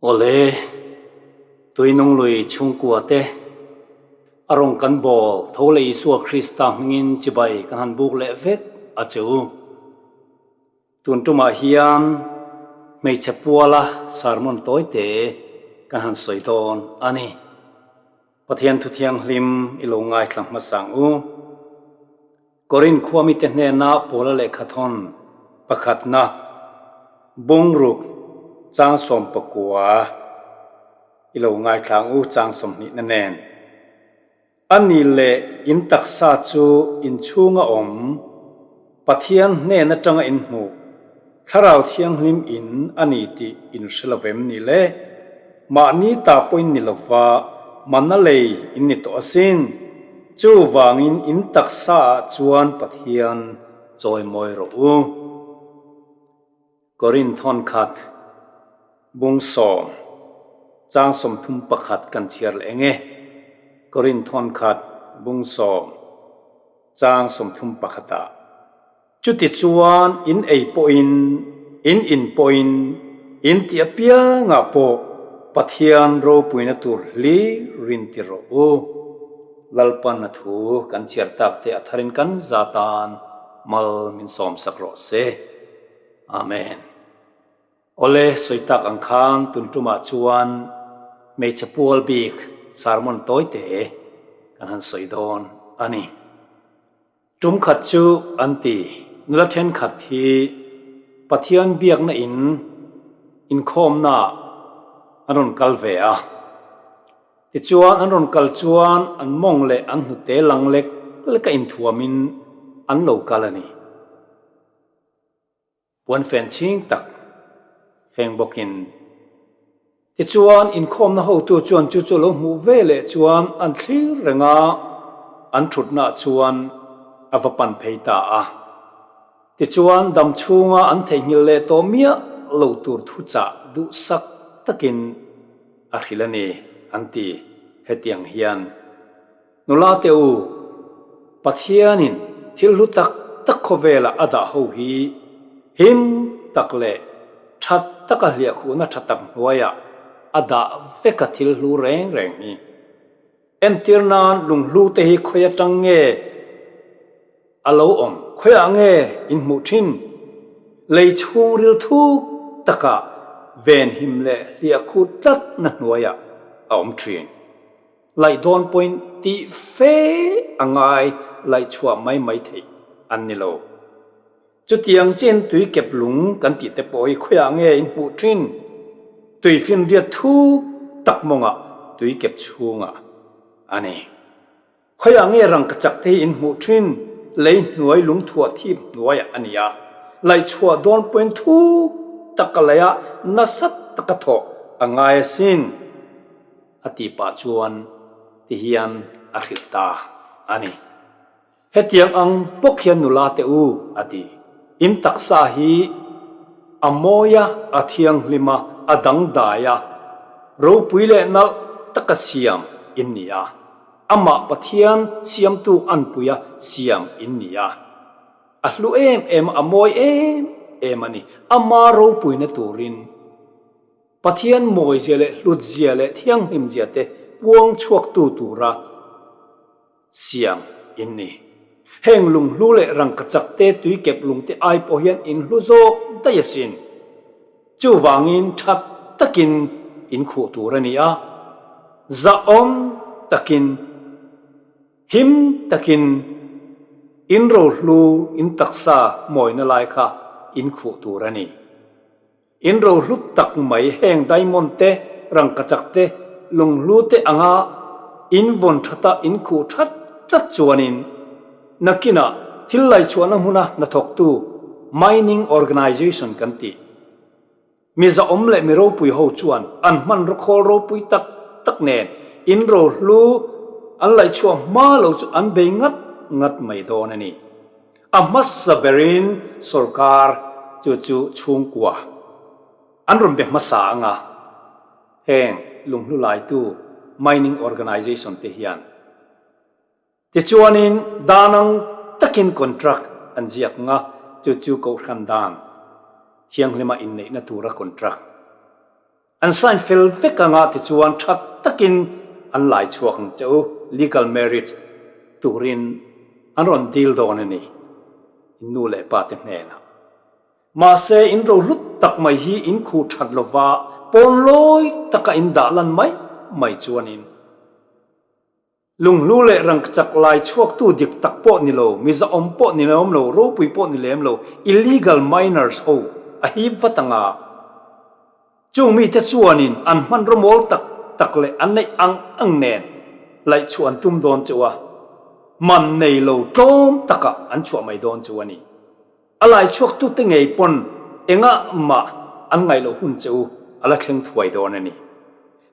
Awle, Tuinung lui chhungkua te a rawn kan bawl tho leh Isua Krista hmingin chibai kan han buk leh vek a che u. Tun tumah hian hmeichhe puala sermon tawi te kan han sawi dawn a ni. Pathian thu thianghlim i lo ngaithla hmasa ang u. Korin khuamite hnena Paula lehkhathawn pakhatna, bungruk chang 19 i lo ngaithla ang u chang 20 na nen. A ni leh in taksa chu in chhunga awm, Pathian hnen atanga in hmuh, Thlarau Thianghlim in a ni tih in hre lo vem ni le? Mahni ta pawh in ni lova, mana lei in ni tawh asin. Chuvangin in taksa ah chuan Pathian chawimawi rawh u. Korin thawnkhat bung sawm chang 31 kan chhiar leh eng e. Korin thawnkhat bung sawm chang 31 ah. Chuti chuan in ei pawhin, in in pawhin, in ti apiangah pawh Pathian ropuina tur hlir rin ti rawh u. Lalpan a thu kan chhiar tak te a tharin kan za tan mal min sawmsak rawh se. Amen. Awle, sawi tak ang khan tun tumah chuan hmeichhe pual bik sermon tawi te kan han sawi dawn a ni. Tum khat chu an ti, nula thenkhat hi Pathian biakna in inkhawmna an rawn kal ve a. Tichuan an rawn kal chuan an mawng leh an hnute lang lek leka inthuamin an lo kal a ni. Puan fen chhing tak feng bawkin. Tichuan, inkhawmna hotu chuan chu chu lo hmuh ve leh chuan an thlir reng a, an thutnaah chuan a va pan phei ta a. Tichuan, dam chhunga an theihnghilh leh tawh miah lo tur thuchah duhsak takin a hrilh a ni, an ti hetiang hian. Nula te u, Pathianin thil hlu tak tak khawvela a dah ho hi him tak leh tha taka hliahkhuhna tha tak hnuaiah a dah vek a thil hlu reng reng hi. Entir nan lunghlu te hi khawi atang nge a lo awm? Khawiah nge in hmuh thin? Lei chhungril thuk takah venhim leh hliahkhuh tlatna hnuaiah a awm thin. Laih dawn pawhin tih fe a ngai laih chhuah mai mai theih an ni lo. Chutiang chin tui kep lung kan tih te pawh hi khawiah nge in hmuh thin? Tui finriat thuk tak mawngah tui kep chhungah a ni. Khawiah nge rangkachak te hi in hmuh thin? Lei hnuai lung thuah thip hnuaiah a ni a. Laih chhuah dawn pawhin thuk tak a laih a, nasa taka thawh a ngai asin. A tih pah chuan ti hian a hrilh ta a ni. Hetiang ang bawk hian nula te u, a ti. In taksa hi a mawi a, a thianghlim a, a dangdai a, ropui leh nalh taka siam in ni a. Amah Pathian siamtu anpuia siam in ni a. A hlu em em a, a mawi em em a ni. Ama ropuina turin. Pathian mawizia leh hlutzia leh thianghlimzia te puang chhuaktu tura siam in ni. Heng lunghlu leh rangkachak te tuikep lung te ai pawh hian in hlu zawk daih asin. Chuvangin that takin in khuh tur a ni a, zahawm takin, him takin in rohlu in taksa mawina lai kha in khuh tur a ni. In rohlu tak mai heng diamond te, rangkachak te, lunghlu te anga in vawn thata in khuh that tlat chuanin nakinah thil laichhuahna hmuna hnathawktu mining organization kan tih mi zahawm leh mi ropui ho chuan an hmanraw khawl ropui tak tak nen in rohlu an laichhuah hma lo chu an bei ngat ngat mai dawn a ni. A hmasa berin sorkar chu chu chhungkua an rawn be hmasa ang a, heng lunghlu laitu mining organisation te hian. Tichuanin dan ang takin contract an ziak ang a, chu chu Kohhran dan thianghlima inneihna tura contract. An sign fel vek anga tichuan tha takin an lai chhuak ang che u, legal marriage turin an rawn dil dawn a ni, in nu leh pa te hnenah. Mahse in rohlut tak mai hi in khuh that lova pawn lawi taka in dah lan mai mai chuanin Lunghlu leh rangkachak lai chhuaktu dik tak pawh ni lo, mi zahawm pawh ni lem lo, ropui pawh ni lem lo, illegal miners ho a hip vat ang a. Chung mite chuanin an hmanraw mawl tak tak leh an neih ang ang nen laih chhuah an tum dawn chauh a, man nei lo tlawm takah an chhuah mai dawn chu a ni. A lai chhuaktute ngei pawn engah mah an ngaih loh hun che u a la thleng thuai dawn a ni.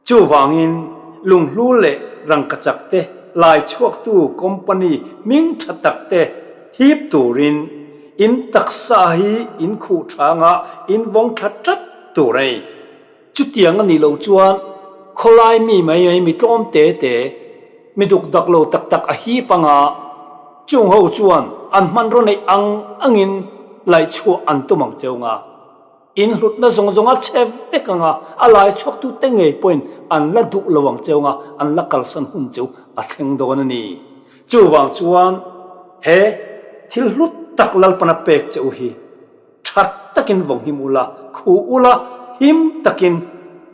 Chuvangin lunghlu leh rangkachak te lai chhuaktu company hming tha tak te hip turin in taksa hi in khuh thanga in vawng thla tlat tur a ni. Chutiang a nih loh chuan khawlai mi mai mai mi tlawm te te, mi duk dak lo tak tak a hip anga chung ho chuan an hmanraw neih ang angin laih chhuah an tum ang cheu nga. In hlutna zawng zawng a chhe vek anga a lai chhuaktu te ngei pawhin an la duh lo ang cheu nga an la kalsan hun cheu a thleng dawn a ni. Chuvang chuan he thil hlut tak Lalpana pek che u hi That takin vawng him ula, khu ula, him takin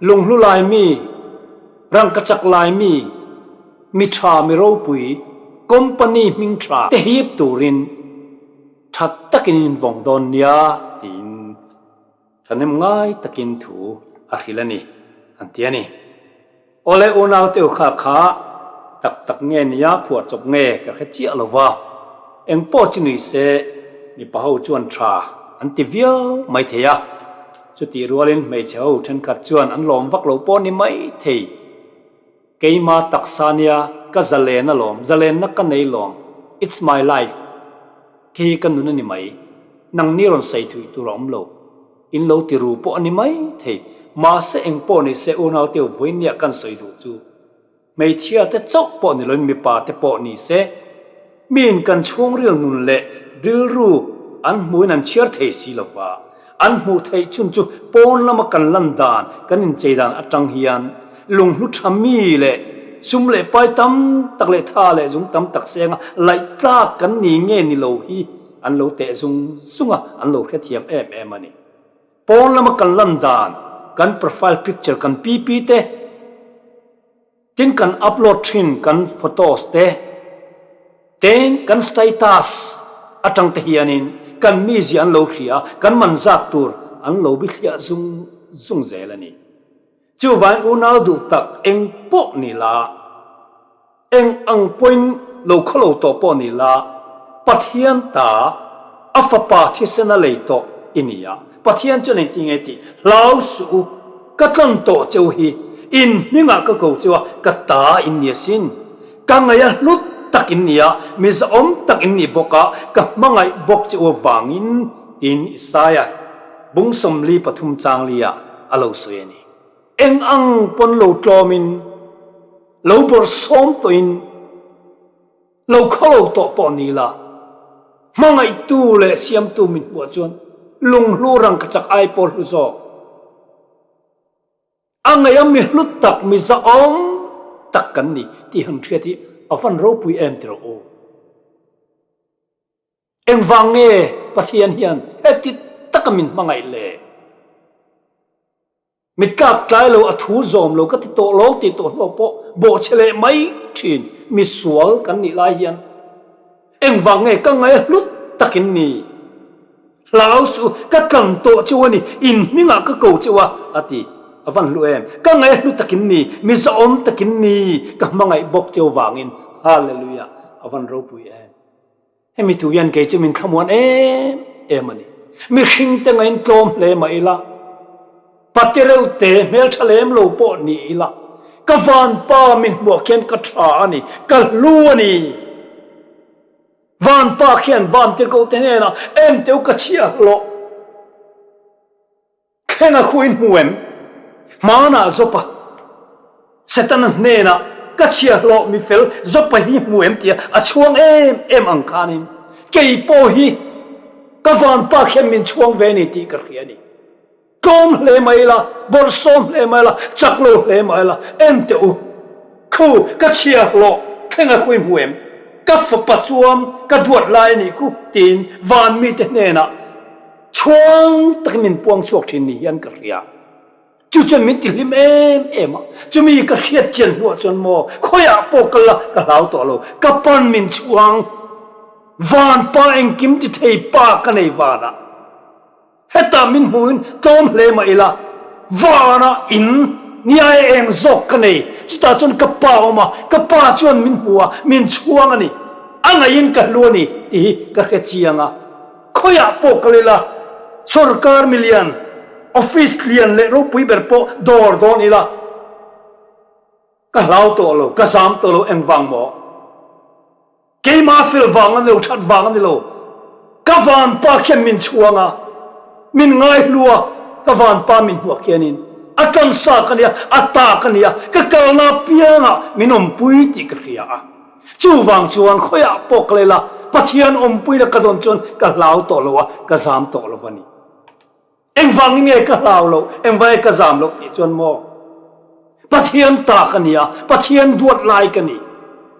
lunghlu lai mi, rangkachak lai mi, mi tha mi ropui, company hming tha te hip turin that takin in vawng dawn nia tiin thahnem ngai takin thu a hrilh a ni, an ti a ni. Awle unau teu kha kha tak tak nge nia phuah chawp nge ka hre chiah lo va, eng pawh chu nui se mipa ho chuan tha an ti viau mai thei a, chutih rualin hmeichhe ho thenkhat chuan an lawm vak lo pawh ni mai thei. Keima taksa nia ka zalen alawm, zalenna ka nei lawm, it's my life, khi hi ka nun a ni mai, nangni rawn sawi thui tur a awm lo. In lo ti ru pawh a ni mai thei. Mahse eng pawh ni se unau te vawinia kan sawi duh chu hmeichhia te chauh pawh ni loin mipa te pawh ni se miin kan chhungril nun leh rilru an hmuhin an chhiar thei si lo va, an hmuh theih chhun chu pawn lama kan lan dan kan inchei dan atang hian lunghlu tha mi leh sum leh pai tam tak leh tha leh zung tam tak senga laih tlak kan ni nge ni lo hi An lo teh zung zung a, an lo hrethiam em em a ni. Pawn lama kan lan dan, kan profile picture, kan PP te, tin kan upload thin kan photos te, tin kan status atang te hianin kan mizia an lo hria a, kan man zat tur an lo bithliah zung zung zel a ni. Chuvain unau duh tak eng pawh ni la, Eng ang pawhin lo khaw lo tawh pawh ni la, Pathian ta a fapa thisen a lei tawh i ni a, Pathian chuan engti nge tih hlau suh u, ka tlan tawh che u hi, in hmingah ka ko che u a, ka ta in ni asin. Ka ngaih a hlut tak in ni a, mi zahawm tak in ni bawk a, ka hmangaih bawk che u avangin, tiin Isaia bung 43 changlia a lo sawi a ni. Eng ang pawn lo tlawmin, lo bawrhsawm tawhin, lo khawlo tawh pawh ni la, hmangaihtu leh siamtu min hmuh chuan lunghlu rangkachak ai pawh hlu zawk. A ngaih a mi hlu tak, mi zahawm tak kan ni tih han hriat hi a van ropui em ti rawh u. Engvang nge Pathian hian heti taka min hmangaih le? Mi tlak tlai lo, a thu zawm lo, ka ti tawh lo tih tawh hlawk pawh bawhchhe leh mai thin mi sual kan nih lai hian engvang nge ka ngaih hlut takin ni? Hlau suh, ka tlan tawh cheu a ni, in hmingah ka ko cheu a, a ti. A van hlu em? Ka ngaih hlu takin ni, mi zahawm takin ni, ka hmangaih bawk cheu vangin. Hallelujah! A van ropui em? Hemi thu hian kei chu min thlamuan em em a ni. Mihring te ngain tlawm hle mah ila, pate reuh te hmeltha lem lo pawh ni ila, ka vanpa min hmuah khian ka tha a ni, ka hlu a ni. Vanpa khian vantirhkoh te hnenah em teu ka chhiah hlawh. Thleng a khuin hmu em? Hmanah Jopa, Setana hnenah ka chhiahhlawh mi fel Jopa hi hmu em tia a chhuang em em ang khanin kei pawh hi ka vanpa khian min chhuang ve a ni tih ka hria a ni. Tlawm hle mai ila, bawrhsawm hle mai ila, chak lo hle mai ila, en teh u. Khu, ka chhiarhlawh thleng a khawi hmu em? Ka fapa chuam ka duat lai a nih khu tiin van mite hnenah chhuang takin min puang chhuak thin ni hian ka hria. Chu chuan min ti hlim em em a, chumi ka hriat chian hnuah chuan maw khawiah pawh kal la ka hlau tawh lo, ka pan min chhuang van pa engkim ti thei pa ka nei vanah. Hetah min hmuhin tlawm hle mah ila, vanah in niai eng zawk ka nei, chutah chuan ka pa a awm a, ka pa chuan min hmu a, min chhuang a ni, a ngaihin ka hlu a ni tih hi ka hre chiang a. Khawiah pawh kal ila, sorkar milian, office lian leh ropui ber pawh dawr dawn ila, ka hlau tawh lo, ka zam tawh lo engvang maw? Keimah fel vang a ni lo, that vang a ni lo. Ka vanpa khian min chhuang a, min ngaihlu a, ka vanpa min hmuah khianin a tansa ka nia, a ta ka nia, ka kalna apiangah min awmpui tih ka hria a. Chuvang chuan khawiah pawh ka lela Pathian awmpuina ka dawn chuan ka hlau tawh lo a, ka zam tawh lo a ni. Engvangin nge ka hlau loh, engvangin ka zam loh tih chuan maw? Pathian ta ka ni a, Pathian duat lai ka ni.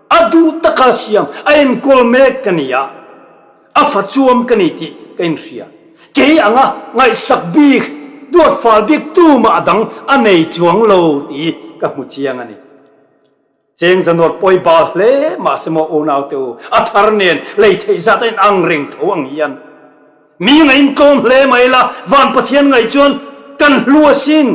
A duh taka siam, a enkawl mek ka ni a, a fa chuam ka ni tih ka inhria. Kei anga ngaihsak bik, duat fal bik tumah a dang a nei chuang lo tih ka hmu chiang a ni. Cheng zanawt pawi bal hle mahse maw unaute u, a thar nen lei theih zat a inang reng tho ang hian mi ngaih tlawm hle mai la, van Pathian ngaih chuan kan hlu asin.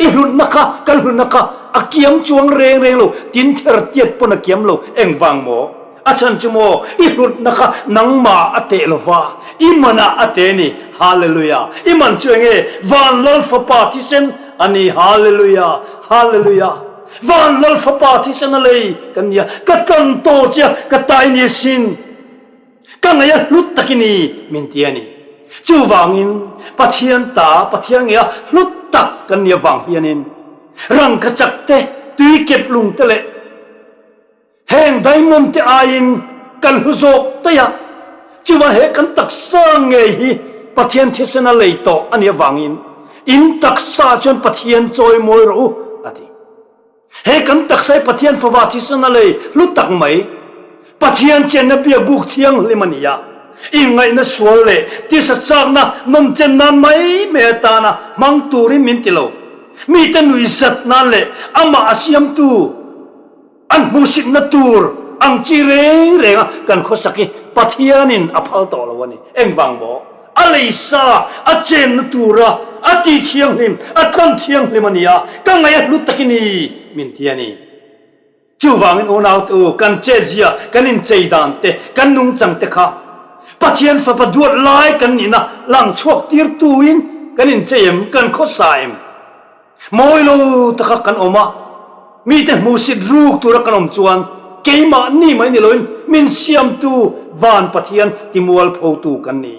I hlutna kha kan hlutna kha a kiam chuang reng reng lo, tin ther tiat pawn a kiam lo, engvang maw? A chhan chu maw i hlutna kha nangmah a teh lova, i manah a teh ni, Hallelujah! I man chu enge? Van Lal Fapa thisen a ni, Hallelujah! Hallelujah! Van Lal Fapa thisen a lei kan nia, ka tlan tawh che a, ka tai ni asin. Ka ngaih a hlut tak i ni, min ti a ni. Chuvangin Pathian ta, Pathian ngeia hlut tak kan nia vang hianin rangkachak te, tuikep lung te leh heng diamond te aiin kan hlu zawk daih a. Chuvang he kan taksa ngei hi Pathian thisen a lei tawh a nih avangin in taksa chuan Pathian chawi mawi rawh u, a ti. He kan taksa hi Pathian fapa thisen a lei hlu tak mai. Pathian chenna biakbuk thianghlim a ni a, inngaihna sual leh tisa chakna nawmchen nan mai mai atana hmang turin min ti lo. Mite nuihzat nan leh amah a siamtu, An hmuhsitna tur ang chi reng renga kan khawsak hi Pathianin a phal tawh lo a ni. Engvang maw? A leisa, a chenna tura a ti thianghlim, a tlan thianghlim a ni a, ka ngaih a hlu tak i ni, min ti a ni. Chuvangin unaute u, kan chetzia, kan inchei dan te, kan nungchang te kha Pathian fapa duat lai kan nihna lang chhuak tirtuin kan inchei em, kan khawsa em? Mawi lo taka kan awm a, mite hmuhsit ruk tura kan awm chuan keimahni mai ni loin min siamtu Van Pathian timualphotu kan ni.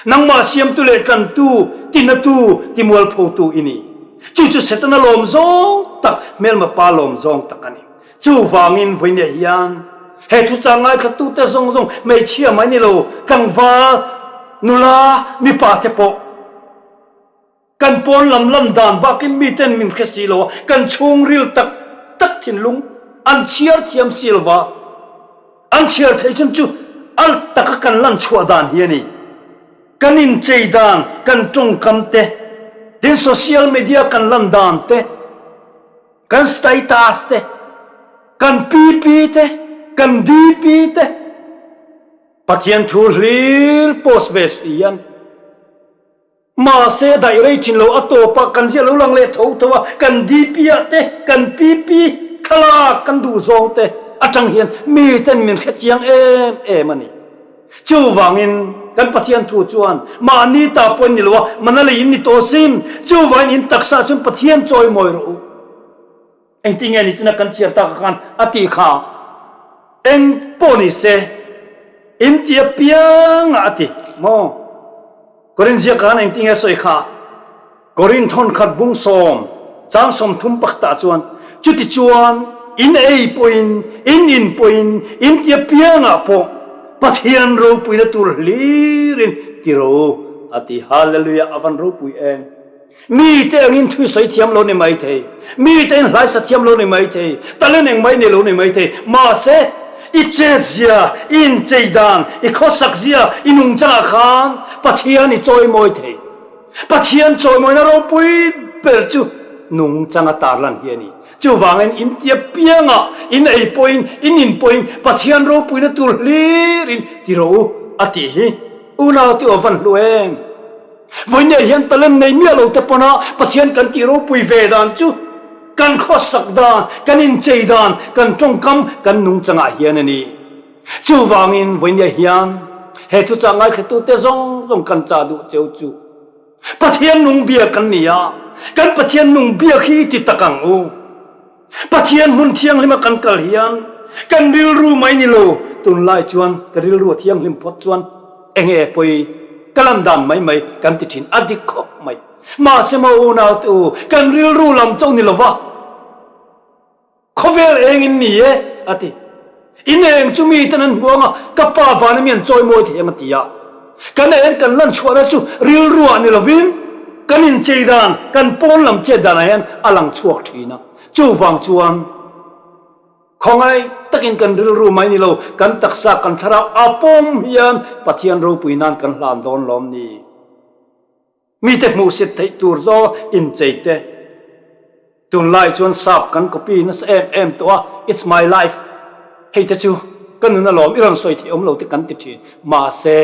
Nangmah siamtu leh tlantu, tinatu, timualphotu i ni. Chu chu Setana lawm zawng tak, hmelma pa lawm zawng tak a ni. Chuvangin vawinia hian he thuchang ngaithlatute zawng zawng hmeichhia mai ni lo, tlangval, nula, mipa te pawh, Kan pawn lam lam dan bakin miten min hre si lo a, kan chhungril tak tak thinlung an chhiar thiam si lo va, an chhiar theih chun chu al taka kan lan chhuah dan hi a ni. Kan inchei dan, kan tawngkam te, tin social media kan lan dan te, kan status te, kan PP te, kan DP te, Pathian thu hlir post ve si hian, Mahse daih rei thin lo a tawp ah kan ziah lo lang leh tho tho a, kan DP ah te, kan PP thlalak kan duh zawng te atang hian mi ten min hre chiang em em a ni. Chuvangin kan Pathian thu chuan mahni ta pawhin ni lo a, mana lei in ni tawh sin, chuvangin in taksa chuan Pathian chawi mawi rawh u. Engtin nge ni china kan chhiar tak khan a tih kha eng pawh ni se in ti apiang ah a ti maw? Korinth ziak khan engtin nge sawi kha? Korinth thawnkhat bung sawm chang 30 pakhatah chuan chuti chuan in ei pawhin in in pawhin in ti apiang ah pawh Pathian ropuina tur hlirin ti ro. a ti. Hallelujah! A van ropui em! Mite angin thui sawi thiam lo ni mai thei, mite in hlaisa thiam lo ni mai thei, talent eng mai nei lo ni mai thei, mahse i chet zia, i inchei dan, i khawsak zia, i nungchangah khan Pathian i chawimawi thei. Pathian chawimawina ropui ber chu nungchanga tarlan hi a ni. Chuvangin in tia piangah, in ei pawhin, in in pawhin Pathian ropuina tur hlirin ti rawh u a tih hi unau te aw van hlu em? Vawinia hian talent nei miah lo te pawna Pathian kan tih ropui ve dan chu kan khawsak dan, kan inchei dan, kan tawngkam, kan nungchangah hian a ni. Chuvangin vawinia hian he thuchah ngaithlatute zawng zawng kan chah duh cheu chu Pathian nung bia kan ni a, kan Pathian nung biak hi i ti tak ang u. Pathian hmun thianghlima kan kal hian kan rilru mai ni lo, tunlai chuan ka rilru a thianghlim phawt chuan enge pawi ka lan dan mai mai kan ti thin a dik khawp mai. Mahse maw unaute u, kan rilru lam chauh ni lova, Khawvel eng in ni e, a ti. In eng chu mi ten an hmuang a, ka pa vana mi an chawi mawi thei ang a ti a. Kan eng kan lan chhuahna chu rilruah ni lovin kan inchei dan, kan pawn lam chet danah hian a lang chhuak thin a. Chuvang chuan khawngaih takin kan rilru mai ni lo, kan taksa, kan thlarau a pawm hian Pathian ropui nan kan hlan dawn lawm ni. Mite hmuhsit theih tur zawng inchei te. Tunlai chuan sap kan copy nasa em em tawh a, it's my life, hei te chu ka nun alawm i rawn sawi theih awm lo te kan ti thin. Mahse,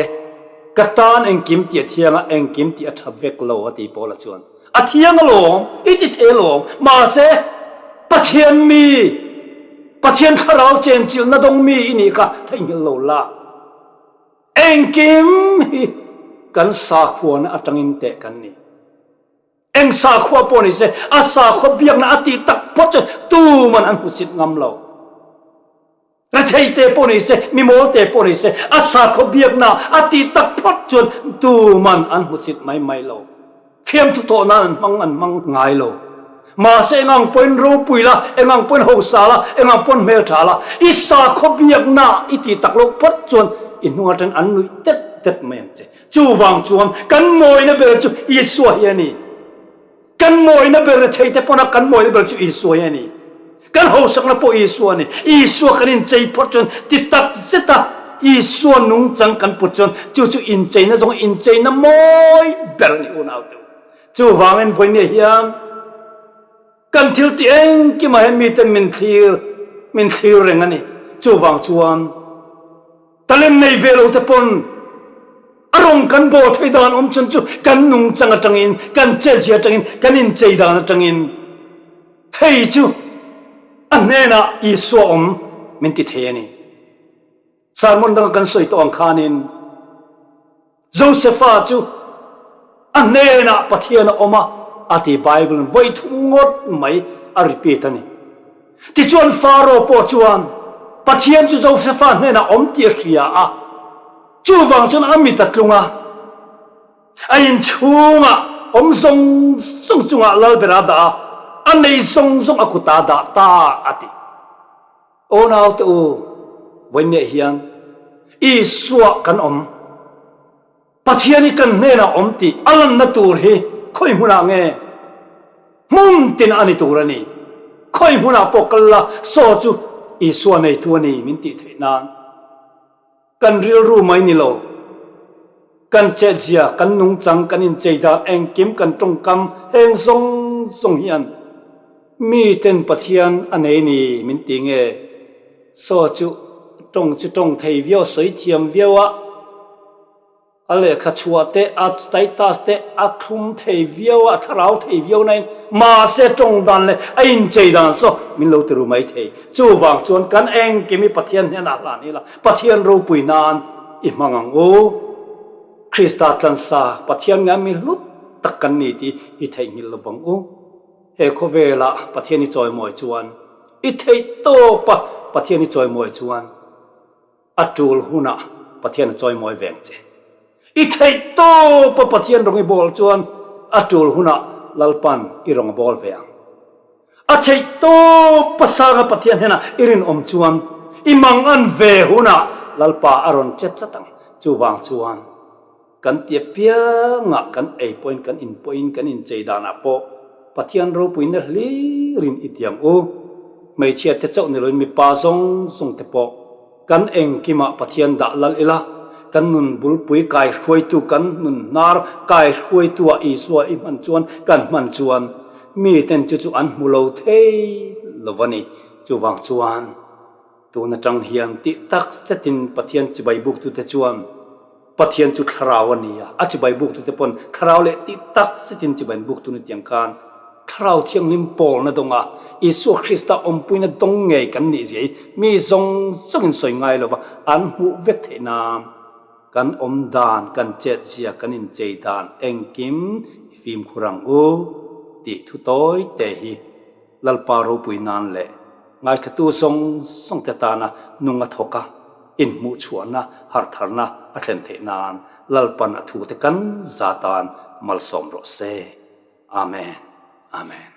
ka tan engkim tih a thiang a, engkim tih a tha vek lo a ti Paula chuan. A thiang alawm, i ti thei alawm, mahse, Pathian mi, Pathian thlarau chenchilhna dawng mi i nih kha theihnghilh lo la. Engkim hi kan sakhuana atangin teh kan ni. Eng sakhua pawh ni se, a sakhua biakna a tih tak phawt chu tuman an hmusit ngam lo. Rethei te pawh ni se, mimawl te pawh ni se, a sakhua biakna a tih tak phawt chuan tuman an hmusit mai mai lo. Fiamthu tawh nan an hmang an hmang ngai lo. Mahse engang pawhin ropui la, engang pawhin hausa la, engang pawhin hmeltha la, i sakhaw biakna i tih tak loh phawt chuan i hnung atang an nuih tet tet mai ang che. Chuvang chuan kan mawina ber chu Isua hi a ni. Kan mawina ber rethei te pawna kan mawina ber chu Isua hi a ni. Kan hausakna pawh Isua a ni. Isua kan inchei phawt chuan ti tak zet a, Isua nungchang kan put chuan chu chu incheina zawng incheina mawi ber a ni unau te u. Chuvangin vawinia hian kan thil tih engkimah hian miten min thlir min thlir reng a ni. Chuvang chuan talent nei ve lo te pawn a rawng kan bawl thei dan awm chun chu kan nungchang atangin, kan chelzia atangin, kan inchei dan atangin, Hei chu a hnenah Isua awm min ti thei a ni. Sermon danga kan sawi tawh ang khanin Josepha chu a hnenah Pathian a awm a, a ti Bible in vawi thum ngawt mai a repeat a ni. Tichuan Pharaoh pawh chuan Pathian chu Josepha hnenah awm tih a hria a, chuvang chuan a mit a tlung a. A inchhungah awm zawng zawng chungah Lalber a dah a, a nei zawng zawng a kutah a dah ta a ti. Aw naute u, vawiinniah hian Isua kan awm, Pathian hi kan hnenah awm tih a lanna tur hi khawi hmunah nge? Hmun tin a ni tur a ni. Khawi hmunah pawh kal la, saw chu Isua neitu a ni min tih theih nan. Kan rilru mai ni lo. Kan chetzia, kan nungchang, kan inchei dan engkim, kan tawngkam heng zawng zawng hian miten Pathian a nei ni min ti nge? Saw chu tawng chu tawng thei viau, sawi thiam viau a. A lehkha chhuah te, a status te a thlum thei viau a, a thlarau thei viau nain mahse tawng dan leh a inchei dan chu min lo ti ru mai thei. Chuvang chuan kan engkim hi Pathian hnenah hlan ila, Pathian ropui nan i hmang ang u. Krista tlansa Pathian nge mi hlut tak kan ni tih i theihnghilh lovang u. He khawvelah Pathian i chawimawi chuan, i theih tawpa Pathian i chawimawi chuan, A tul hunah Pathian a chawimawi veng che. I theih tawp a Pathian rawng i bawl chuan a tul hunah Lalpan i rawng a bawl ve ang. A theih tawp a sanga Pathian hnenah i rinawm chuan i mang an ve hunah Lalpa a rawn che chat ang. Chuvang chuan. Kan ti apiangah kan ei pawhin kan in pawhin kan inchei danah pawh Pathian ropuina hlirin i ti ang u. Hmeichhia te chauh ni loin mipa zawng zawng te pawh kan engkimah Pathian dah lal ila, kan nun bulpui kai hruaitu kan nun hnar kai hruaitu ah Isua i hman chuan kan hman chuan miten chu chu an hmu lo thei lo a ni. Chuvang chuan tun atang hian tih tak zetin Pathian chibai buktute chuan Pathian chu thlarau a ni a, a chibai buktute pawn thlarau leh tih tak zetin chibai an buktu ni tiang khan Thlarau Thianghlim pawlna dawnga Isua Krista awmpuina dawng ngei kan nih zia hi mi zawng zawngin sawi ngai lova an hmuh vek theih nan kan awm dan, kan chet zia, kan inchei dan engkim i fimkhur ang u tih thu tawi te hi Lalpa ropui nan leh ngaithlatu zawng zawng te tana nung a thawk a, inhmuh chhuahna, harhtharna a thlen theih nan Lalpan a thute kan za tan malsawm rawh se. Amen. Amen.